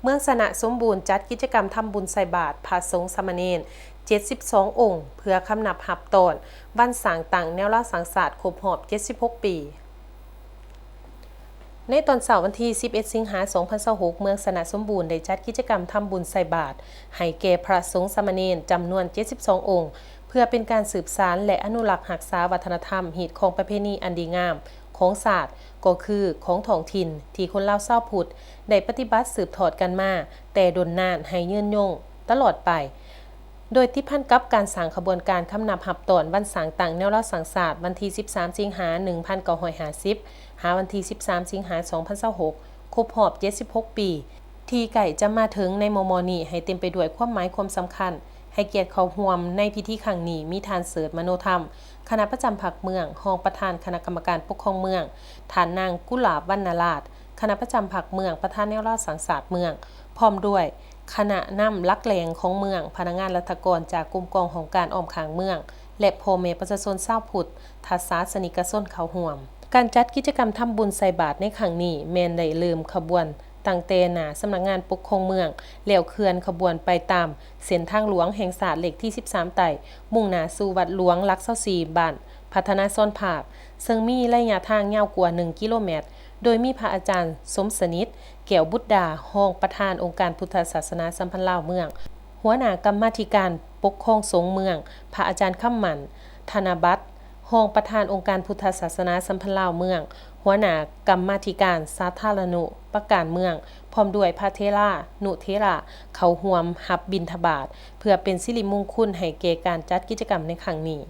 ເມືອງຊະນະສົມບູນຈັດກິດຈະກຳທຳບຸນໃສ່ບາດພະສົງສາມະເນນເຈັດສິບສອງອົງ ເພື່ອຄຳນັບຮັບຕ້ອນວັນສ້າງຕັ້ງແນວລາວສ້າງຊາດຄົບຮອບເຈັດສິບຫົກປີ. ໃນຕອນເຊົ້າວັນທີສິບເອັດ ສິງຫາ ສອງພັນຊາວຫົກ ເມືອງຊະນະສົມບູນໄດ້ຈັດກິດຈະກຳທຳບຸນໃສ່ບາດໃຫ້ແກ່ພະສົງສາມະເນນຈຳນວນເຈັດສິບສອງອົງ ເພື່ອເປັນການສືບສານ ແລະ ອະນຸລັກຮັກສາວັດທະນະທຳ, ຮີດຄອງປະເພນີອັນດີງາມຂອງຊາດ ກໍຄືຂອງທ້ອງຖິ່ນ ທີ່ຄົນລາວຊາວພຸດໄດ້ປະຕິບັດສືບທອດກັນມາແຕ່ດົນນານໃຫ້ຍືນຍົງຕະຫຼອດໄປ, ໂດຍຕິດພັນກັບການສ້າງຂະບວນການຄຳນັບຮັບຕ້ອນວັນສ້າງຕັ້ງແນວລາວສ້າງຊາດ ວັນທີສິບສາມ ສິງຫາ ໜຶ່ງພັນເກົ້າຮ້ອຍຫ້າສິບ ຫາວັນທີສິບສາມ ສິງຫາ ສອງພັນຊາວຫົກ ຄົບຮອບເຈັດສິບຫົກປີ ທີ່ໃກ້ຈະມາເຖິງໃນມໍ່ໆນີ້ ໃຫ້ເຕັມໄປດ້ວຍຄວາມໝາຍຄວາມສຳຄັນ. ໃຫ້ກຽດເຂົ້າຮ່ວມໃນພິທີຄັ້ງນີ້ ມີທ່ານ ເສີດ ມະໂນທຳ ຄະນະປະຈຳພັກເມືອງ, ຮອງປະທານຄະນະກຳມະການປົກຄອງເມືອງ, ທ່ານນາງ ກຸຫຼາບ ວັນນະລາດ ຄະນະປະຈຳພັກເມືອງ, ປະທານແນວລາວສ້າງຊາດເມືອງ, ພ້ອມດ້ວຍຄະນະນຳຫຼັກແຫຼ່ງຂອງເມືອງ, ພະນັກງານລັດຖະກອນຈາກກົມກອງຫ້ອງການອ້ອມຂ້າງເມືອງ ແລະ ພໍ່ແມ່ປະຊາຊົນຊາວພຸດທະສາສະນິກະຊົນເຂົ້າຮ່ວມ. ການຈັດກິດຈະກຳທຳບຸນໃສ່ບາດໃນຄັ້ງນີ້ ແມ່ນໄດ້ເລີ່ມຂະບວນ ຕັ້ງແຕ່ໜ້າສຳນັກງານປົກຄອງເມືອງ ແລ້ວເຄື່ອນຂະບວນໄປຕາມເສັ້ນທາງຫຼວງແຫ່ງຊາດເລກທີສິບສາມໃຕ້ ມຸ່ງໜ້າສູ່ວັດຫຼວງຫຼັກຊາວສີ່ ບ້ານພັດທະນາຊອນພາກ ເຊິ່ງມີໄລຍະທາງຍາວກວ່າໜຶ່ງກິໂລແມັດ, ໂດຍມີພະອາຈານ ສົມສະໜິດ ແກ້ວບຸດດາ ຮອງປະທານອົງການພຸດທະສາສະໜາສຳພັນລາວເມືອງ, ຫົວໜ້າກຳມາທິການປົກຄອງສົງເມືອງ, ພະອາຈານ ຄຳໝັ້ນ ທະນະບັດ ຮອງປະທານອົງການພຸດທະສາສະໜາສຳພັນລາວເມືອງ, ຫົວໜ້າກຳມາທິການສາທາລະນຸປະການເມືອງ, ພ້ອມດ້ວຍພະເຖລານຸເຖລະເຂົ້າຮ່ວມຮັບບິນທະບາດ ເພື່ອເປັນສິລິມຸງຄຸນໃຫ້ແກ່ການຈັດກິດຈະກຳໃນຄັ້ງນີ້.